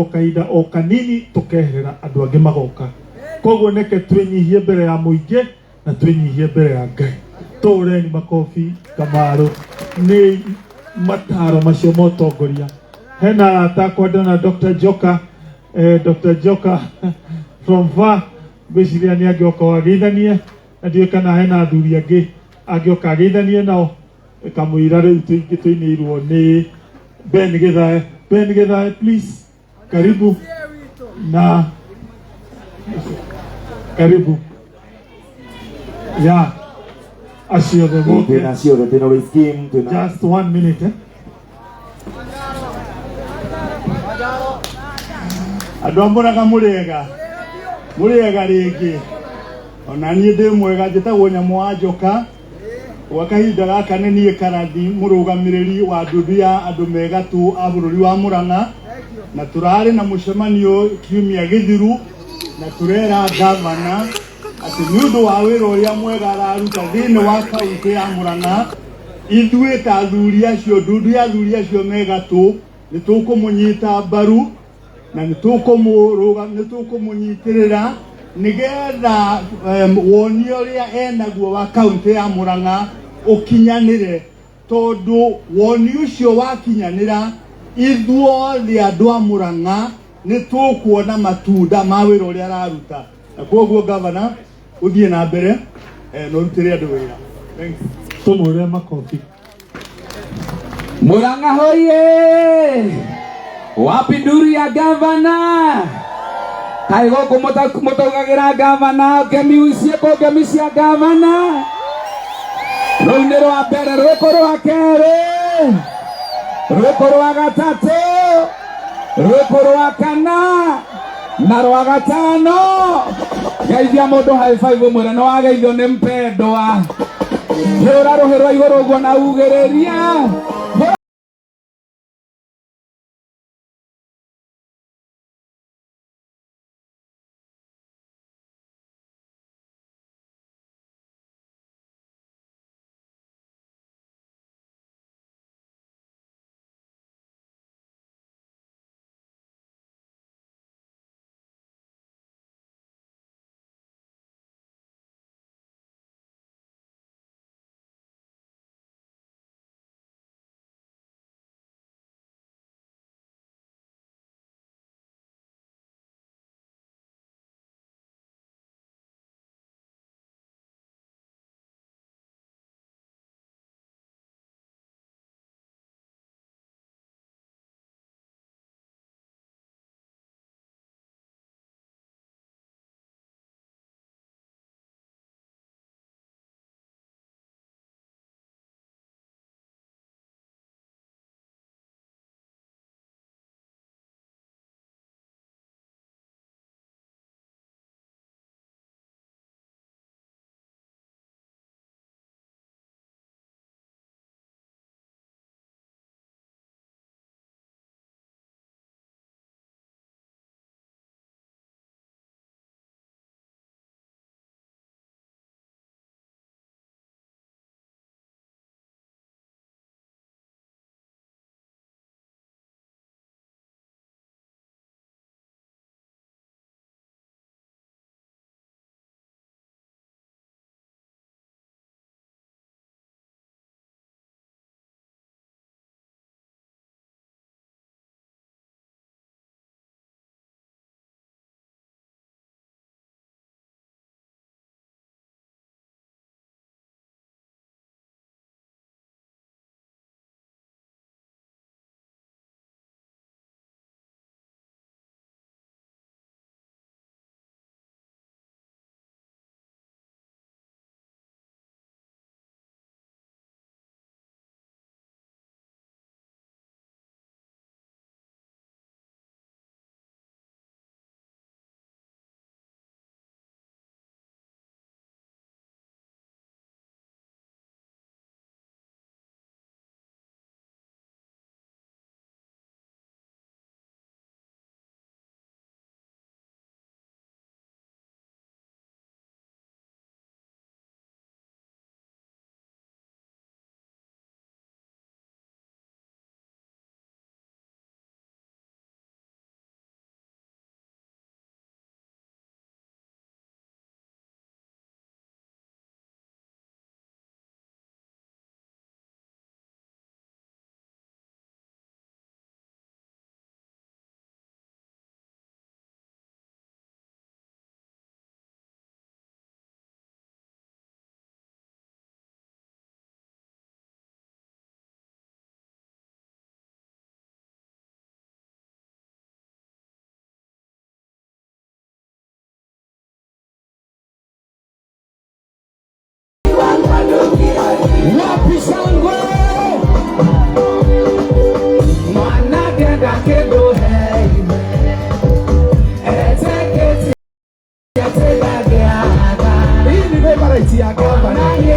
Kahinda o kanini tukeherera andu angĩ magoka. Koguo neke twĩnyihie mbere ya mũingĩ na twĩnyihie mbere ya Ngai. Tũreni makobi Kamaru nĩ mataro macio ma ũtongoria. Hena arata akwa ndona Dr. Joka, Dr. Joka from far, ngwĩciria nĩ angĩoka ageithanie, na ndiũĩ kana hena athuri angĩ angĩoka ageithanie nao. Kamũira rĩu tũingĩ tũinĩirwo nĩ Ben Githae. Ben Githae, please, karibu na karibu ya acio othe moke. Twĩna ciothe, twĩna Royce Kim, twĩna Just 1 minute, eh? Andũ a Mũraga mũrĩega, mũrĩega rĩngĩ. Ona niĩ ndĩ mwega, njĩtagwo Nyamũ wa Njoka. Gwa kahinda gaka nĩ niĩ Karathi, mũrũgamĩrĩri wa ndundu ya andũ me gatũ a bũrũri wa Mũrang'a, na tũrarĩ na mũcemanio kiumia gĩthiru, na tũrera gavana atĩ nĩ ũndũ wa wĩra ũrĩa mwega araruta thĩinĩ wa kaunti ya Mũrang'a, ithuĩ ta athuri acio, ndundu ya athuri acio me gatũ, nĩ tũkũmũnyita mbaru na nĩ tũkũmũnyitĩrĩra nĩgetha woni ũrĩa enaguo wa kaunti ya Mũrang'a ũkinyanĩre, tondũ woni ũcio wakinyanĩra ithuothe andũ a Mũrang'a nĩ tũkuona matunda ma wĩra ũrĩa araruta. Na koguo gavana, ũthiĩ na mbere na ũrutĩre andũ wĩra. Thanks. Tũmũre makobi. Murang'a hoye! Wapi nduru ya gavana? Kaĩ gũkũ mũtaugagira gavana ngemi ciĩkũ, ngemi cia gavana? Rũu nĩ rwa mbere, rwĩkũ rwa kerĩ, rwĩkũ rwa gatatũ, rwĩkũ rwa kana na rwa gatano. Geithia mũndũ high five ũmwĩre nĩ wageithio nĩ mpendwa. Hũra rũhĩ rwa igũrũ ũguo na ugĩrĩria.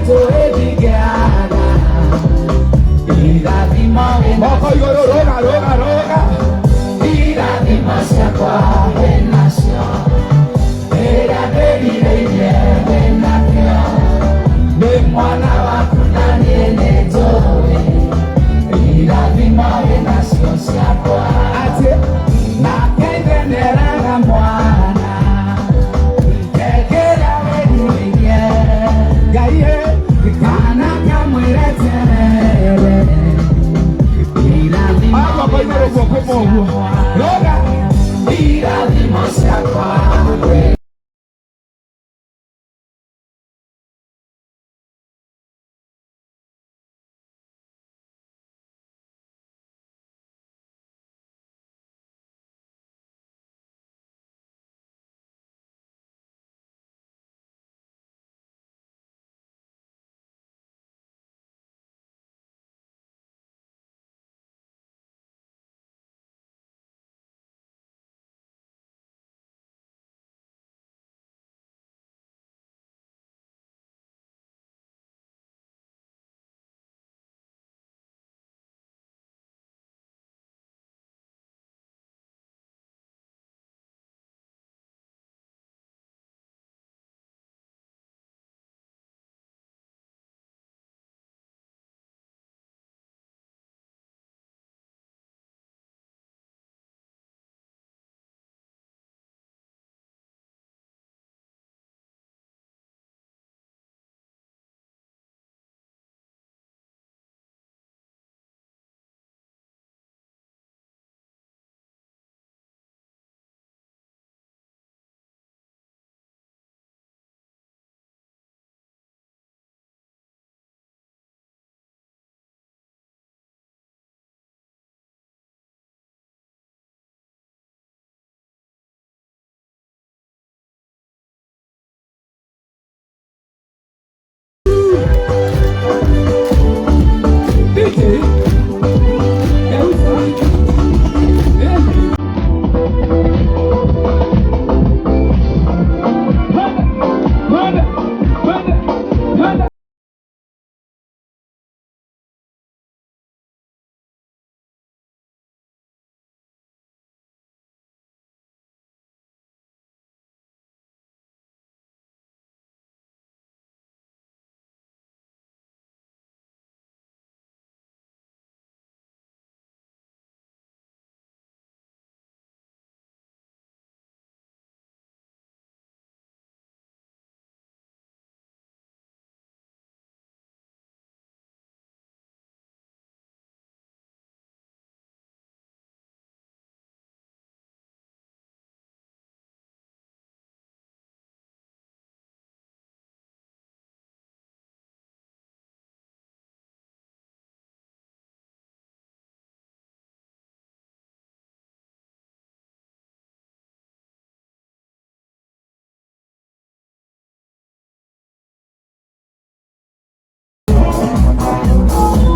Nĩnjũĩ ndingĩaga irathimo. Moko igũrũ, rũga rũga rũga. Irathimo ciakwa wĩnacio, ĩrĩa ndĩrirĩirie wĩnakĩo. Nĩ mwana waku na niĩ nĩnjũĩ irathimo wĩnacio ciakwa. Atĩ nake ithe nĩeraga mwana kekĩrĩa wĩrirĩirie Ngai kana kamwĩre terere. Irathimo Moko igũrũ, guoko ũguo. Rũga. Irathimo ciakwa. DJ Geuza. Panda, panda, panda.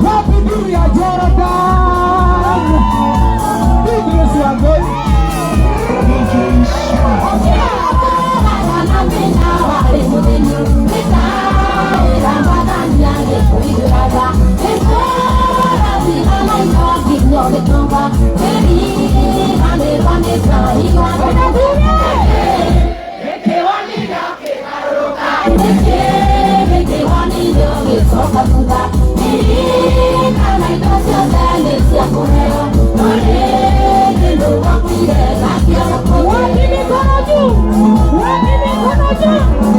Wapi nduru ya Jordan? Idris Wangoi. Wapi mikono juu? Wapi mikono juu?